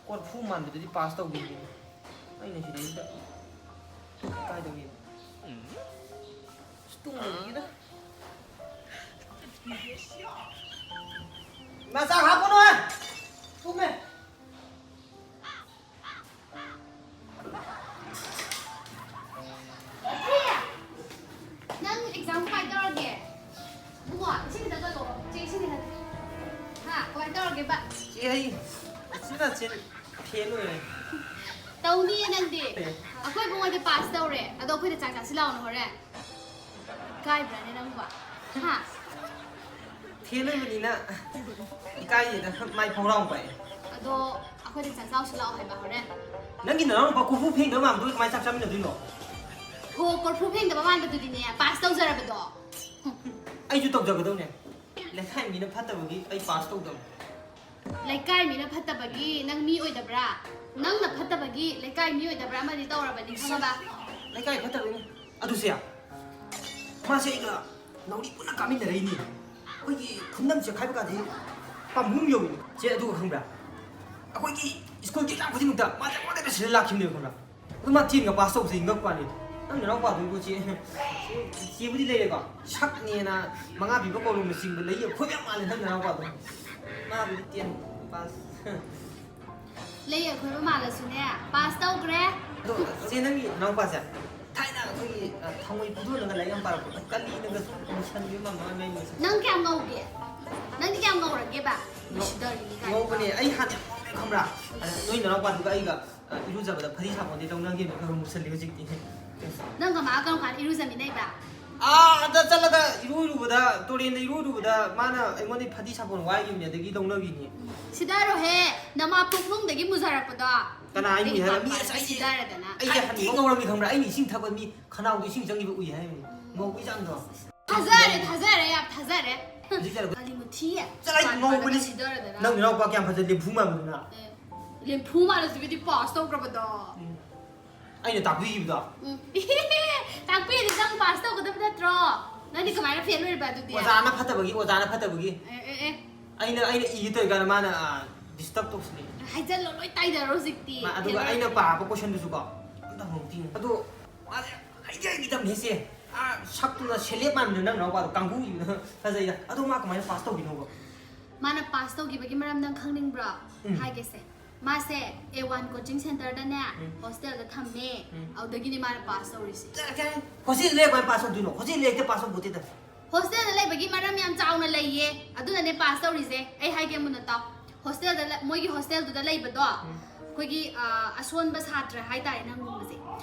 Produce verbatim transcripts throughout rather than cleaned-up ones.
ꯀꯣꯔꯐꯨ ꯃꯥꯟꯕꯗꯨꯗꯤ ꯄꯥꯁ ꯇꯧꯈꯤꯕꯅꯤ꯫ ꯑꯩꯅ ꯁꯤꯗꯩꯁꯤꯗ ꯀꯥꯏꯗꯧꯅꯤ? ꯑꯁ, ꯇꯨꯝꯃꯒꯦꯗ꯫ ꯏꯃꯥ, ꯆꯥꯛ ꯍꯥꯞꯄꯨꯅꯣ, ꯍꯦ꯫ ꯇꯨꯝꯃꯦ꯫ ꯅꯪ ꯑꯦꯛꯖꯥꯝ ꯀꯃꯥꯏꯅ ꯇꯧꯔꯒꯦ? ꯏꯕꯨꯡꯉꯣ, ꯏꯁꯤꯡ ꯈꯤꯇ ꯀꯜꯂꯣ꯫ ꯆꯦ, ꯏꯁꯤꯡ ꯈꯤꯇ꯫ ꯍꯥ, ꯀꯃꯥꯏꯅ ꯇꯧꯔꯒꯦꯕ? ꯆꯦ, ꯑꯩ ꯎꯆꯤꯟ ꯅꯥꯆꯤꯟ ꯐꯦꯜ ꯑꯣꯏꯔꯦ꯫ ꯇꯧꯅꯤꯌꯦ ꯅꯪꯗꯤ꯫ ꯑꯦ꯫ ꯑꯩꯈꯣꯏ ꯏꯕꯨꯡꯉꯣꯗꯤ ꯄꯥꯁ ꯇꯧꯔꯦ꯫ ꯑꯗꯣ ꯑꯩꯈꯣꯏꯗ ꯆꯥꯛ ꯆꯥꯁꯤ ꯂꯥꯛꯑꯣꯅ ꯍꯣꯔꯦꯟ꯫ ꯏꯀꯥꯏꯕ꯭ꯔꯥꯅꯦ ꯅꯪꯕꯣ? ꯍꯥ? ꯐꯦꯜ ꯑꯣꯏꯕꯅꯤꯅ ꯏꯀꯥꯏꯌꯦꯗ, ꯃꯥꯏ ꯐꯥꯎꯔꯥꯎ ꯄꯥꯛꯑꯦ꯫ ꯑꯗꯣ ꯑꯩꯈꯣꯏꯗ ꯆꯥꯛ ꯆꯥꯎꯁꯤ ꯂꯥꯛꯑꯣ ꯍꯥꯏꯕ ꯍꯣꯔꯦꯟ꯫ ꯅꯪꯒꯤ ꯅꯅꯥꯎꯅꯨꯄꯥ ꯀꯣꯔꯐꯨ ꯐꯦꯡꯗꯕ ꯃꯥꯟꯕꯗꯨꯒ ꯀꯃꯥꯏꯅ ꯆꯥꯛ ꯆꯥꯃꯤꯟꯅꯗꯣꯏꯅꯣ? ꯍꯣ, ꯀꯣꯔꯐꯨ ꯐꯦꯡꯗꯕ ꯃꯥꯟꯕꯗꯨꯗꯤꯅꯦ, ꯄꯥꯁ ꯇꯧꯖꯔꯕꯗꯣ꯫ ꯑꯩꯁꯨ ꯇꯧꯖꯒꯗꯧꯅꯦ꯫ ꯂꯩꯀꯥꯏ ꯃꯤꯅ ꯐꯠꯇꯕꯒꯤ ꯑꯩ ꯄꯥꯁ ꯇꯧꯗꯕꯅꯦ꯫ ꯂꯩꯀꯥꯏ ꯃꯤꯅ ꯐꯠꯇꯕꯒꯤ ꯅꯪ ꯃꯤ ꯑꯣꯏꯗꯕ꯭ꯔꯥ? ꯅꯪꯅ ꯐꯠꯇꯕꯒꯤ ꯂꯩꯀꯥꯏ ꯃꯤ ꯑꯣꯏꯗꯕ꯭ꯔꯥ ꯑꯃꯗꯤ ꯇꯧꯔꯕꯅꯤ, ꯈꯪꯉꯕ? ꯂꯩꯀꯥꯏ ꯐꯠꯇꯕꯩꯅꯦ꯫ ꯑꯗꯨꯁꯦ, ꯃꯥꯁꯦ ꯑꯩꯒ ꯅꯥꯎꯔꯤ ꯄꯨꯟꯅ ꯀꯥꯃꯤꯟꯅꯔꯛꯏꯅꯦ꯫ ꯑꯩꯈꯣꯏꯒꯤ ꯈꯨꯟꯗꯝ ꯆꯦꯛꯈꯥꯏꯕ ꯀꯥꯟꯗ ꯄꯥꯝꯕꯨꯝ ꯌꯧꯏꯅꯦ꯫ ꯆꯦ, ꯑꯗꯨꯒ ꯈꯪꯕ꯭ꯔꯥ? ꯑꯩꯈꯣꯏꯒꯤ ꯁ꯭ꯀꯨꯜꯒꯤ ꯑꯦꯛꯖꯥꯝ ꯈꯨꯗꯤꯡꯃꯛꯇ ꯃꯥꯁꯦ ꯑꯩꯉꯣꯟꯗꯒ ꯁꯤꯜꯂ ꯂꯥꯛꯈꯤꯕꯅꯦꯕ, ꯈꯪꯕ꯭ꯔꯥ? ꯑꯗꯨ ꯃꯥ ꯇꯦꯟꯒ ꯄꯥꯁ ꯇꯧꯕꯁꯦ ꯉꯛꯄ ꯋꯥꯅꯤ꯫ ꯅꯪ ꯅꯅꯥꯎꯄꯥꯗꯨꯕꯨ ꯆꯦ, ꯆꯦꯕꯨꯗꯤ ꯂꯩꯔꯦꯀꯣ, ꯁꯛꯅꯦꯅ ꯃꯉꯥ ꯄꯤꯕ ꯀꯣꯂꯣꯝꯅꯆꯤꯡꯕ ꯂꯩ, ꯑꯩꯈꯣꯏ ꯌꯥꯝ ꯃꯥꯜꯂꯦ ꯅꯪ ꯅꯅꯥꯎꯄꯥꯗꯣ꯫ ꯃꯥꯕꯨꯗꯤ ꯇꯦꯟ ꯄꯥꯁ꯫ ꯂꯩ ꯑꯩꯈꯣꯏꯕ ꯃꯥꯜꯂꯁꯨꯅꯦ, ꯄꯥꯁ ꯇꯧꯈ꯭ꯔꯦ꯫ ꯑꯗꯣ ꯆꯦ, ꯅꯪꯒꯤ ꯅꯅꯥꯎꯄꯥꯁꯦ ꯊꯥꯏꯅ ꯑꯩꯈꯣꯏꯒꯤ, ꯑ, ꯊꯥꯡꯃꯩ ꯄꯨꯗꯣꯟꯗꯒ ꯂꯥꯏꯔꯤꯛ ꯌꯥꯝ ꯄꯥꯔꯛꯄ, ꯀꯂꯤꯅꯒ ꯁꯨꯝ ꯃꯨꯁꯟꯕꯤ ꯃꯥꯟꯕ ꯑꯃ ꯂꯩ, ꯃꯁꯛ꯫ ꯅꯪ ꯀꯌꯥꯝ ꯉꯧꯒꯦ? ꯅꯪꯗꯤ ꯀꯌꯥꯝ ꯉꯧꯔꯒꯦꯕ? ꯉꯧ-, ꯃꯁꯤ ꯗꯔꯤꯅꯤ ꯀꯥꯏꯅ꯫ ꯉꯧꯕꯅꯦ꯫ ꯑꯩ ꯍꯥꯟꯅ ꯌꯥꯝ ꯉꯧꯔꯝꯃꯦ, ꯈꯪꯕ꯭ꯔꯥ? ꯑꯗ ꯅꯣꯏ ꯅꯅꯥꯎꯄꯥꯗꯨꯒ ꯑꯩꯒ, ꯑ, ꯏꯔꯨꯖꯕꯗ ꯐꯗꯤ ꯁꯥꯄꯣꯟꯗꯤ ꯂꯧꯅꯈꯤꯕꯅꯦ, ꯈꯔ ꯈꯔ ꯃꯨꯁꯜꯂꯤ ꯍꯧꯖꯤꯛꯇꯤ꯫ ꯅꯪꯒ ꯃꯥꯒ ꯀꯔꯝ ꯀꯥꯟꯗ ꯏꯔꯨꯖꯃꯤꯟꯅꯩꯕ? ꯑꯥ, ꯑꯗ ꯆꯠꯂꯒ ꯏꯔꯨ ꯏꯔꯨꯕꯗ, ꯇꯨꯔꯦꯟꯗ ꯏꯔꯨ ꯏꯔꯨꯕꯗ ꯃꯥꯅ ꯑꯩꯉꯣꯟꯗꯒꯤ ꯐꯗꯤ ꯁꯥꯄꯣꯟ ꯋꯥꯏꯈꯤꯕꯅꯦ, ꯑꯗꯒꯤ ꯂꯧꯅꯈꯤꯅꯤ꯫ ꯁꯤꯗꯔꯣꯍꯦ, ꯅꯃꯥ ꯄꯣꯛꯅꯨꯡꯗꯒꯤ ꯃꯨꯖꯔꯛꯄꯗꯣ꯫ ꯀꯅꯥ ꯑꯩ ꯃꯨꯏ ꯍꯥꯏꯔ? ꯃꯤ ꯑꯩ ꯑꯁ, ꯑꯩꯗꯤ, ꯁꯤꯗꯔꯗꯅ꯫ ꯑꯩꯗꯤ ꯍꯟ-, ꯊꯤ ꯉꯧꯔꯝꯃꯤ, ꯈꯪꯕ꯭ꯔꯥ? ꯑꯩꯅ ꯏꯁꯤꯡ ꯊꯛꯄ ꯃꯤ ꯈꯅꯥꯎꯗ ꯏꯁꯤꯡ ꯆꯪꯈꯤꯕ ꯎꯏ ꯍꯥꯏꯕꯅꯤ꯫ ꯉꯧꯕꯒꯤ ꯆꯥꯡꯗꯣ꯫ ꯊꯥꯖꯔꯦ, ꯊꯥꯖꯔꯦ, ꯌꯥꯝ ꯊꯥꯖꯔꯦ꯫ ꯍꯧꯖꯤꯛ ꯆꯠꯂꯒ ꯀꯔꯤ ꯃꯨꯊꯤ? ꯆꯠꯂꯣ, ꯑꯩ ꯄꯥꯟ ꯉꯧꯕꯅꯤ꯫ ꯄꯥꯟꯗ ꯁꯤꯗꯔꯗꯅ꯫ ꯅꯪ ꯅꯅꯥꯎꯄꯥ ꯀꯌꯥꯝ ꯐꯖꯩ, ꯂꯦꯝꯐꯨ ꯃꯥꯟꯕꯗꯨꯅ꯫ ꯑꯦ, ꯂꯦꯝꯐꯨ ꯃꯥꯜꯂꯁꯤꯕꯨꯗꯤ ꯄꯥꯁ ꯇꯧꯈ꯭ꯔꯕꯗꯣ꯫ ꯎꯝ꯫ ꯑꯩꯅ ꯇꯥꯛꯄꯤꯈꯤꯕꯗꯣ꯫ ꯎꯝ꯫ ꯇꯥꯛꯄꯤꯔꯗꯤ ꯅꯪ ꯄꯥꯁ ꯇꯧꯒꯗꯕ ꯅꯠꯇ꯭ꯔꯣ? ꯅꯪꯗꯤ ꯀꯃꯥꯏꯅ ꯐꯦꯜ ꯑꯣꯏꯔꯤꯕ ꯑꯗꯨꯗꯤ? ꯑꯣꯖꯥꯅ ꯐꯠꯇꯕꯒꯤ, ꯑꯣꯖꯥꯅ ꯐꯠꯇꯕꯒꯤ꯫ ꯑꯦ, ꯑꯦ, ꯑꯦ꯫ ꯑꯩꯅ, ꯑꯩꯅ ꯏꯒꯦ ꯇꯧꯔꯤꯀꯥꯟꯗ ꯃꯥꯅ, ꯑꯥ, ꯗꯤꯁꯇꯔꯕ ꯇꯧꯁꯤꯜꯂꯛꯑꯦ꯫ ꯍꯥꯏꯖꯜꯂꯣ, ꯂꯣꯏ ꯇꯥꯏꯗꯔꯣ ꯍꯧꯖꯤꯛꯇꯤ꯫ ꯃꯥ ꯑꯗꯨꯒ ꯑꯩꯅ ꯄꯥꯕ ꯀꯣꯏꯁꯟꯗꯨꯁꯨꯀꯣ ꯑꯝꯇ ꯍꯪꯍꯧꯗꯦ꯫ ꯑꯗꯣ ꯃꯥꯁꯦ ꯍꯩꯗꯤ ꯍꯩꯒꯗꯕꯅꯦ ꯁꯦ꯫ ꯑꯥ, ꯁꯛꯇꯨꯅ ꯁꯦꯂꯦꯕ ꯃꯥꯟꯕꯗꯣ, ꯅꯪ ꯅꯅꯥꯎꯄꯥꯗꯣ ꯀꯥꯡꯒꯨ ꯏꯕꯗꯣ ꯐꯖꯩꯗ꯫ ꯑꯗꯣ ꯃꯥ ꯀꯃꯥꯏꯅ ꯄꯥꯁ ꯇꯧꯈꯤꯅꯣꯕ? ꯃꯥꯅ ꯄꯥꯁ ꯇꯧꯈꯤꯕꯒꯤ ꯃꯔꯝ ꯅꯪ ꯈꯪꯅꯤꯡꯕ꯭ꯔꯣ? ꯎꯝ꯫ ꯍꯥꯏꯒꯦꯁꯦ꯫ ꯃꯥꯁꯦ ꯑꯦ ꯋꯥꯟ ꯀꯣꯆꯤꯡ ꯁꯦꯟꯇꯔꯗꯅꯦ ꯎꯝ꯫ ꯍꯣꯁꯇꯦꯜꯗ ꯊꯝꯃꯦ꯫ ꯎꯝ꯫ ꯑꯗꯨꯗꯒꯤꯅꯤ ꯃꯥꯅ ꯄꯥꯁ ꯇꯧꯔꯤꯁꯦ꯫ ꯍꯣꯁꯇꯦꯜꯗ ꯂꯩꯔ ꯀꯃꯥꯏꯅ ꯄꯥꯁ ꯇꯧꯗꯣꯏꯅꯣ? ꯍꯣꯁꯇꯦꯜꯗ ꯂꯩꯔ ꯍꯦꯛꯇ ꯄꯥꯁ ꯇꯧꯕ ꯅꯠꯇꯦꯗ꯫ ꯍꯣꯁꯇꯦꯜꯗ ꯂꯩꯕꯒꯤ ꯃꯔꯝ ꯌꯥꯝ ꯆꯥꯎꯅ ꯂꯩꯌꯦ꯫ ꯑꯗꯨꯅꯅꯦ ꯄꯥꯁ ꯇꯧꯔꯤꯁꯦ꯫ ꯑꯩ ꯍꯥꯏꯒꯦ ꯃꯨꯟꯅ ꯇꯥꯎ꯫ ꯍꯣꯁꯇꯦꯜꯗ ꯂ- ꯃꯣꯏꯒꯤ ꯍꯣꯁꯇꯦꯜꯗꯨꯗ ꯂꯩꯕꯗꯣ, ꯎꯝ꯫ ꯑꯩꯈꯣꯏꯒꯤ ꯑ, ꯑꯁꯣꯟꯕ ꯁꯥꯇ꯭ꯔ ꯍꯥꯏꯇꯥꯔꯦ ꯅꯪꯒꯨꯝꯕꯁꯦ꯫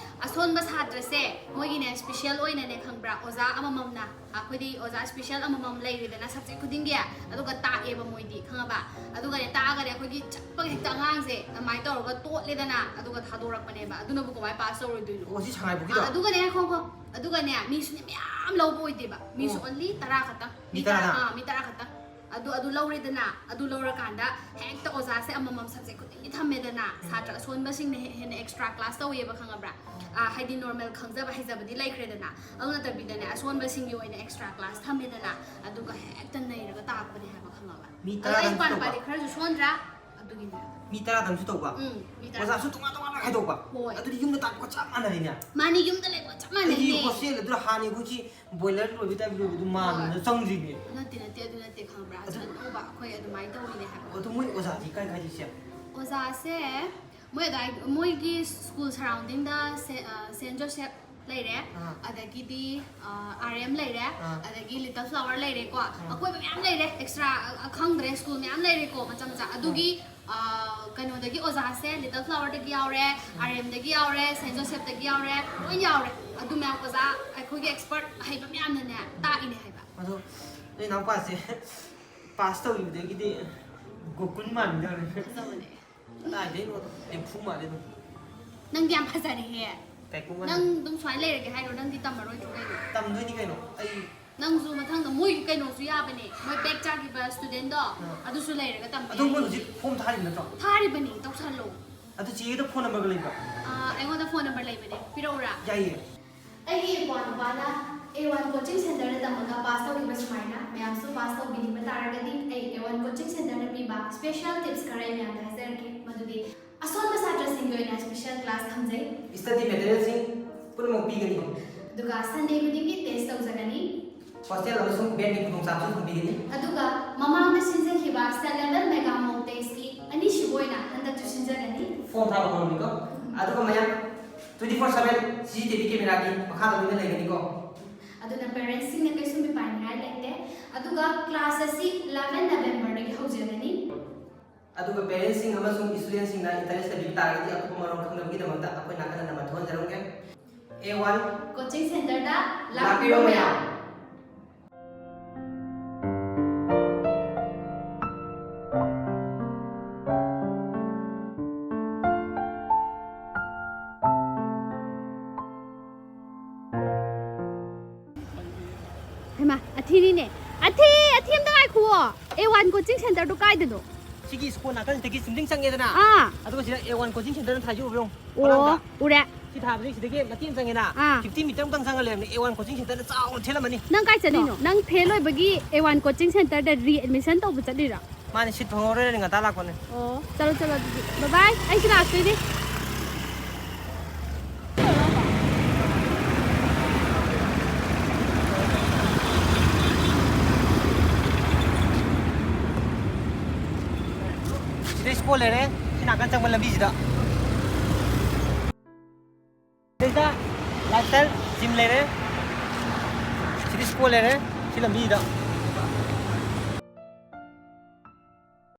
ꯑꯁꯣꯟꯕ ꯁꯥꯇ꯭ꯔꯁꯦ ꯃꯣꯏꯒꯤꯅꯦ ꯁ꯭ꯄꯤꯁꯦꯜ ꯑꯣꯏꯅꯅꯦ, ꯈꯪꯕ꯭ꯔꯥ, ꯑꯣꯖꯥ ꯑꯃꯃꯝꯅ, ꯑꯩꯈꯣꯏꯗꯤ ꯑꯣꯖꯥ ꯁ꯭ꯄꯤꯁꯦꯜ ꯑꯃꯃꯝ ꯂꯩꯔꯦꯗꯅ ꯁꯕꯖꯦꯛ ꯈꯨꯗꯤꯡꯒꯤ, ꯑꯗꯨꯒ ꯇꯥꯛꯑꯦꯕ ꯃꯣꯏꯗꯤ, ꯈꯪꯉꯕ? ꯑꯗꯨꯒꯅꯦ ꯇꯥꯛꯑꯒꯅꯦ ꯑꯩꯈꯣꯏꯒꯤ ꯆꯞꯄꯒ ꯍꯦꯛꯇ ꯑꯉꯥꯡꯁꯦ ꯑꯗꯨꯃꯥꯏꯅ ꯇꯧꯔꯒ ꯇꯣꯠꯂꯦꯗꯅ, ꯑꯗꯨꯒ ꯊꯥꯗꯣꯔꯛꯄꯅꯦꯕ꯫ ꯑꯗꯨꯅꯕꯨ ꯀꯃꯥꯏꯅ ꯄꯥꯁ ꯇꯧꯔꯣꯏꯗꯣꯏꯅꯣ? ꯑꯣ, ꯁꯤ ꯁꯉꯥꯏꯄꯨꯈꯤꯗꯣ? ꯑꯗꯨꯒꯅꯦ ꯉꯥꯏꯈꯣ, ꯉꯥꯏꯈꯣ꯫ ꯑꯗꯨꯒꯅꯦ ꯃꯤꯁꯨꯅꯦ ꯃꯌꯥꯝ ꯂꯧꯕ ꯑꯣꯏꯗꯦꯕ, ꯃꯤꯁꯨ ꯑꯣ꯫ ꯑꯣꯟꯂꯤ ꯇꯔꯥ ꯈꯛꯇꯪ꯫ ꯃꯤ ꯇꯔꯥ? ꯑꯥ, ꯃꯤ ꯇꯔꯥ ꯈꯛꯇꯪ꯫ ꯑꯗꯨ ꯑꯗꯨ ꯂꯧꯔꯦꯗꯅ, ꯑꯗꯨ ꯂꯧꯔꯀꯥꯟꯗ ꯍꯦꯛꯇ ꯑꯣꯖꯥꯁꯦ ꯑꯃꯃꯝ ꯁꯕꯖꯦꯛ ꯈꯨꯗꯤꯡꯒꯤ ꯊꯝꯃꯦꯗꯅ, ꯁꯥꯇ꯭ꯔ ꯑꯁꯣꯟꯕꯁꯤꯡꯅ ꯍꯦ- ꯍꯦꯟꯅ ꯑꯦꯛꯁꯇ꯭ꯔꯥ ꯀ꯭ꯂꯥꯁ ꯇꯧꯋꯦꯕ, ꯈꯪꯉꯕ꯭ꯔꯥ? ꯑꯥ, ꯍꯥꯏꯗꯤ ꯅꯣꯔꯃꯦꯜ ꯈꯪꯖꯕ ꯍꯩꯖꯕꯗꯤ ꯂꯩꯈ꯭ꯔꯦꯗꯅ, ꯑꯗꯨ ꯅꯠꯇꯕꯤꯗꯅꯦ ꯑꯁꯣꯟꯕꯁꯤꯡꯒꯤ ꯑꯣꯏꯅ ꯑꯦꯛꯁꯇ꯭ꯔꯥ ꯀ꯭ꯂꯥꯁ ꯊꯝꯃꯦꯗꯅ, ꯑꯗꯨꯒ ꯍꯦꯛꯇ ꯅꯩꯔꯒ ꯇꯥꯛꯄꯅꯦ ꯍꯥꯏꯕ, ꯈꯪꯉꯕ? ꯃꯤ ꯑꯗꯣ ꯇꯔꯥ ꯑꯩ ꯇꯪ ꯅꯨꯄꯥ ꯇꯧꯕ? ꯅꯨꯄꯥꯗꯤ ꯈꯔꯁꯨ ꯁꯣꯟꯗ꯭ꯔꯥ? ꯑꯗꯨꯒꯤꯅꯦ꯫ ꯃꯤ ꯇꯔꯥꯗꯪꯁꯨ ꯇꯧꯕ? ꯎꯝ, ꯃꯤ ꯇꯔꯥ꯫ ꯑꯣꯖꯥꯁꯨ ꯇꯣꯉꯥꯟ ꯇꯣꯉꯥꯟꯅ ꯈꯥꯏꯗꯣꯛꯄ? ꯍꯣꯏ꯫ ꯑꯗꯨꯗꯤ ꯌꯨꯝꯗ ꯇꯥꯛꯄꯒ ꯆꯞ ꯃꯥꯟꯅꯔꯤꯅꯦ꯫ ꯃꯥꯅꯤ, ꯌꯨꯝꯗ ꯂꯩꯕꯒ ꯆꯞ ꯑꯩꯗꯤ ꯃꯥꯟꯅꯩꯅꯦ꯫ ꯍꯣꯁꯇꯦꯜ ꯑꯗꯨꯗ ꯍꯥꯟꯅ ꯑꯩꯈꯣꯏꯒꯤ ꯕꯣꯏꯂꯔ ꯂꯣꯏꯕ ꯇꯥꯏꯞ ꯂꯣꯏꯕꯗꯨ ꯃꯥꯟꯗꯅ ꯍꯣꯏ꯫ ꯆꯪꯗ꯭ꯔꯤꯅꯦ꯫ ꯅꯠꯇꯦ, ꯅꯠꯇꯦ, ꯑꯗꯨ ꯅꯠꯇꯦ, ꯈꯪꯕ꯭ꯔꯥ? ꯑꯗꯨ ꯑꯆꯧꯕ ꯑꯩꯈꯣꯏ ꯑꯗꯨꯃꯥꯏꯅ ꯇꯧꯔꯤꯅꯦ ꯍꯥꯏꯕ꯫ ꯑꯗꯨ ꯃꯣꯏ ꯑꯣꯖꯥꯗꯤ ꯀꯥꯏ ꯀꯥꯏꯗꯩ ꯁꯦ? ꯑꯣꯖꯥꯁꯦ ꯃꯣꯏ ꯑꯗꯥꯏ, ꯃꯣꯏꯒꯤ ꯁ꯭ꯀꯨꯜ ꯁꯔꯥꯎꯟꯗꯤꯡꯗ ꯁꯦ-, ꯑ, ꯁꯦꯟ ꯖꯣꯁꯦꯐ ꯂꯩꯔꯦ, ꯑꯥ꯫ ꯑꯗꯒꯤꯗꯤ, ꯑ, ꯑꯥꯔ ꯑꯦꯝ ꯂꯩꯔꯦ, ꯑꯥ꯫ ꯑꯗꯒꯤ ꯂꯤꯇꯜ ꯐ꯭ꯂꯥꯋꯔ ꯂꯩꯔꯦꯀꯣ, ꯑꯀꯣꯏꯕ ꯃꯌꯥꯝ ꯂꯩꯔꯦ, ꯑꯦꯛꯁꯇ꯭ꯔꯥ, ꯑ, ꯈꯪꯗ꯭ꯔꯦ, ꯁ꯭ꯀꯨꯜ ꯃꯌꯥꯝ ꯂꯩꯔꯦꯀꯣ, ꯃꯆꯥ ꯃꯆꯥ꯫ ꯑꯗꯨꯒꯤ, ꯑ, ꯀꯩꯅꯣꯗꯒꯤ ꯑꯣꯖꯥꯁꯦ ꯂꯤꯇꯜ ꯐ꯭ꯂꯥꯋꯔꯗꯒꯤ ꯌꯥꯎꯔꯦ, ꯑꯥꯔ ꯑꯦꯝꯗꯒꯤ ꯌꯥꯎꯔꯦ, ꯁꯦꯟ ꯖꯣꯁꯦꯐꯇꯒꯤ ꯌꯥꯎꯔꯦ, ꯂꯣꯏ ꯌꯥꯎꯔꯦ꯫ ꯑꯗꯨ ꯃꯌꯥꯝ ꯑꯣꯖꯥ ꯑꯩꯈꯣꯏꯒꯤ ꯑꯦꯛꯁꯄꯔꯠ ꯑꯍꯩꯕ ꯃꯌꯥꯝꯅꯅꯦ ꯇꯥꯛꯏꯅꯦ ꯍꯥꯏꯕ꯫ ꯑꯗꯣ ꯅꯣꯏ ꯏꯅꯥꯎꯄꯥꯁꯦ ꯄꯥꯁ ꯇꯧꯈꯤꯕꯗꯒꯤꯗꯤ ꯒꯣꯀꯨꯟ ꯃꯥꯟꯈꯤꯗꯧꯔꯦ꯫ ꯐꯖꯕꯅꯦ꯫ ꯀꯗꯥꯏꯗꯩꯅꯣꯗ ꯂꯦꯝꯐꯨ ꯃꯥꯜꯂꯦ ꯑꯗꯨꯝ꯫ ꯅꯪꯗꯤ ꯌꯥꯝ ꯐꯖꯔꯦꯍꯦ꯫ ꯀꯩꯀꯨ ꯃꯥꯜꯂꯦ꯫ ꯅꯪ ꯑꯗꯨꯝ ꯁꯨꯃꯥꯏꯅ ꯂꯩꯔꯒꯦ ꯍꯥꯏꯔꯣ? ꯅꯪꯗꯤ ꯇꯝꯃꯔꯣꯏꯗ꯭ꯔꯣ ꯀꯩꯅꯣ? ꯇꯝꯗꯣꯏꯅꯤ ꯀꯩꯅꯣ꯫ ꯑꯩ ꯅꯪꯁꯨ ꯃꯊꯪꯗ ꯃꯣꯏ ꯀꯩꯅꯣꯁꯨ ꯌꯥꯕꯅꯦ, ꯃꯣꯏ ꯕꯦꯛ ꯆꯥꯈꯤꯕ ꯁ꯭ꯇꯨꯗꯦꯟꯗꯣ, ꯑꯥ꯫ ꯑꯗꯨꯁꯨ ꯂꯩꯔꯒ ꯇꯝꯕ ꯑꯗꯣ ꯃꯣꯏ ꯌꯥꯏ꯫ ꯍꯧꯖꯤꯛ ꯐꯣꯝ ꯊꯥꯔꯤꯕ ꯅꯠꯇ꯭ꯔꯣ? ꯊꯥꯔꯤꯕꯅꯤ, ꯇꯧꯁꯜꯂꯣ꯫ ꯑꯗꯨ ꯆꯦꯒꯤꯗ ꯐꯣꯟ ꯅꯝꯕꯔꯒ ꯂꯩꯕ꯭ꯔꯣ? ꯑꯥ, ꯑꯩꯉꯣꯟꯗ ꯐꯣꯟ ꯅꯝꯕꯔ ꯂꯩꯕꯅꯦ, ꯄꯤꯔꯛꯎꯔꯥ? ꯌꯥꯏꯌꯦ꯫ ꯑꯩꯒꯤ ꯏꯄ꯭ꯋꯥ ꯅꯨꯄꯥꯅ ꯑꯦ ꯋꯥꯟ ꯀꯣꯆꯤꯡ ꯁꯦꯟꯇꯔꯗ ꯇꯝꯃꯒ ꯄꯥꯁ ꯇꯧꯈꯤꯕ ꯁꯨꯃꯥꯏꯅ ꯃꯌꯥꯝꯁꯨ ꯄꯥꯁ ꯇꯧꯕꯤꯅꯤꯡꯕ ꯇꯥꯔꯒꯗꯤ, ꯑꯩ ꯑꯦ ꯋꯥꯟ ꯀꯣꯆꯤꯡ ꯁꯦꯟꯇꯔꯅ ꯄꯤꯕ ꯁ꯭ꯄꯦꯁꯦꯜ ꯇꯤꯞꯁ ꯈꯔ ꯑꯩ ꯃꯌꯥꯝꯗ ꯍꯥꯏꯖꯔꯛꯀꯦ꯫ ꯃꯗꯨꯗꯤ ꯑꯁꯣꯟꯕ ꯁꯥꯇ꯭ꯔꯁꯤꯡꯒꯤ ꯑꯣꯏꯅ ꯁ꯭ꯄꯦꯁꯦꯜ ꯀ꯭ꯂꯥꯁ ꯊꯝꯖꯩ꯫ ꯁ꯭ꯇꯗꯤ ꯃꯦꯇꯔꯤꯌꯦꯜꯁꯤꯡ ꯄꯨꯝꯅꯃꯛ ꯄꯤꯒꯅꯤ꯫ ꯑꯗꯨꯒ ꯁꯟꯗꯦ ꯈꯨꯗꯤꯡꯒꯤ ꯇꯦꯁ ꯇꯧꯖꯒꯅꯤ꯫ ꯍꯣꯁꯇꯦꯜ ꯑꯃꯁꯨꯡ ꯕꯦꯟꯒꯤ ꯈꯨꯗꯣꯡꯆꯥꯕꯁꯨ ꯊꯝꯕꯤꯒꯅꯤ꯫ ꯑꯗꯨꯒ ꯃꯃꯥꯡꯗ ꯁꯤꯟꯖꯈꯤꯕ ꯁ꯭ꯇꯦꯠ ꯂꯦꯚꯦꯜ ꯃꯦꯒꯥ ꯃꯣꯛ ꯇꯦꯁꯀꯤ ꯑꯅꯤꯁꯨꯕ ꯑꯣꯏꯅ ꯍꯟꯗꯛꯁꯨ ꯁꯤꯟꯖꯒꯅꯤ꯫ ꯐꯣꯝ ꯊꯥꯕ ꯍꯧꯔꯝꯃꯤꯀꯣ꯫ ꯑꯗꯨꯒ ꯃꯌꯥꯝ twenty four seven CCTV cameraꯒꯤ ꯃꯈꯥꯗ ꯂꯣꯏꯅ ꯂꯩꯒꯅꯤꯀꯣ꯫ ꯑꯗꯨꯅ ꯄꯦꯔꯦꯟꯁꯁꯤꯡꯅ ꯀꯩꯁꯨ ꯃꯤꯄꯥꯏꯅꯤꯡꯉꯥꯏ ꯂꯩꯇꯦ꯫ ꯑꯗꯨꯒ ꯀ꯭ꯂꯥꯁ ꯑꯁꯤ eleven Novemberꯗꯒꯤ ꯍꯧꯖꯒꯅꯤ꯫ ꯑꯗꯨꯒ ꯄꯦꯔꯦꯟꯁꯁꯤꯡ ꯑꯃꯁꯨꯡ ꯁ꯭ꯇꯨꯗꯦꯟꯠꯁꯤꯡꯅ ꯏꯟꯇꯔꯦꯁ ꯂꯩꯕꯤꯕ ꯇꯥꯔꯒꯗꯤ ꯑꯀꯨꯞꯄ ꯃꯔꯣꯜ ꯈꯪꯅꯕꯒꯤꯗꯃꯛꯇ ꯑꯩꯈꯣꯏ ꯅꯥꯀꯟꯗ ꯅꯝꯕꯔ ꯊꯣꯛꯍꯟꯖꯔꯝꯒꯦ꯫ ꯑꯦ ꯋꯥꯟ ꯀꯣꯆꯤꯡ ꯁꯦꯟꯇꯔꯗ ꯂꯥꯛꯄꯤꯔꯣ ꯂꯥꯛꯄꯤꯔꯣ ꯃꯌꯥꯝ꯫ ꯃꯌꯥꯝ꯫ ꯍꯩꯃꯥ, ꯑꯊꯤꯅꯤꯅꯦ꯫ ꯑꯊꯤ, ꯑꯊꯤ ꯑꯝꯇ ꯉꯥꯏꯈꯨꯑꯣ꯫ ꯑꯦ ꯋꯥꯟ ꯀꯣꯆꯤꯡ ꯁꯦꯟꯇꯔꯗꯣ ꯀꯥꯏꯗꯅꯣ? ꯁꯤꯒꯤ ꯁ꯭ꯀꯨꯜ ꯅꯥꯀꯟꯁꯤꯗꯒꯤ ꯆꯨꯝꯗ꯭ꯔꯤꯡ ꯆꯪꯉꯦꯗꯅ꯫ ꯑꯥ꯫ ꯑꯗꯨꯒ ꯁꯤꯗ ꯑꯦ ꯋꯥꯟ ꯀꯣꯆꯤꯡ ꯁꯦꯟꯇꯔꯅ ꯊꯥꯏꯁꯤ ꯎꯕ꯭ꯔꯣ? ꯑꯣ, ꯃꯅꯥꯛꯇ꯫ ꯎꯔꯦ꯫ ꯁꯤ ꯊꯥꯕꯁꯤ ꯁꯤꯗꯒꯤ ꯃꯇꯦꯛ ꯑꯃ ꯆꯪꯉꯦꯅ꯫ ꯑꯥ꯫ Fifty meter ꯑꯃꯇꯪ ꯆꯪꯉ ꯂꯩꯔꯝꯅꯤ, ꯑꯦ ꯋꯥꯟ ꯀꯣꯆꯤꯡ ꯁꯦꯟꯇꯔꯅ ꯆꯥꯎꯅ ꯊꯦꯠꯂꯝꯃꯅꯤ꯫ ꯅꯪ ꯀꯥꯏ ꯆꯠꯂꯤꯅꯣ? ꯅꯪ ꯐꯦꯜ ꯑꯣꯏꯕꯒꯤ ꯑꯦ ꯋꯥꯟ ꯀꯣꯆꯤꯡ ꯁꯦꯟꯇꯔꯗ ꯔꯤꯑꯦꯗꯃꯤꯁꯟ ꯇꯧꯕ ꯆꯠꯂꯤꯔꯣ? ꯃꯥꯅꯦ, ꯁꯤꯠ ꯐꯪꯍꯧꯔꯣꯏꯅ ꯉꯟꯇꯥ ꯂꯥꯛꯄꯅꯦ꯫ ꯑꯣ, ꯆꯠꯂꯣ, ꯆꯠꯂꯣ ꯑꯗꯨꯗꯤ꯫ ꯕꯥꯏ ꯕꯥꯏ, ꯑꯩꯁꯨ ꯂꯥꯛꯇꯣꯏꯅꯦ꯫ ꯁꯤꯗꯩ ꯁ꯭ꯀꯨꯜ ꯂꯩꯔꯦ, ꯁꯤ ꯅꯥꯀꯟ ꯆꯪꯕ ꯂꯝꯕꯤꯁꯤꯗ꯫ ꯁꯤꯗꯩꯗ ꯂꯥꯏꯐ ꯁ꯭ꯇꯥꯏꯜ ꯖꯤꯝ ꯂꯩꯔꯦ, ꯁꯤꯗꯤ ꯁ꯭ꯀꯨꯜ ꯂꯩꯔꯦ, ꯁꯤ ꯂꯝꯕꯤꯁꯤꯗ꯫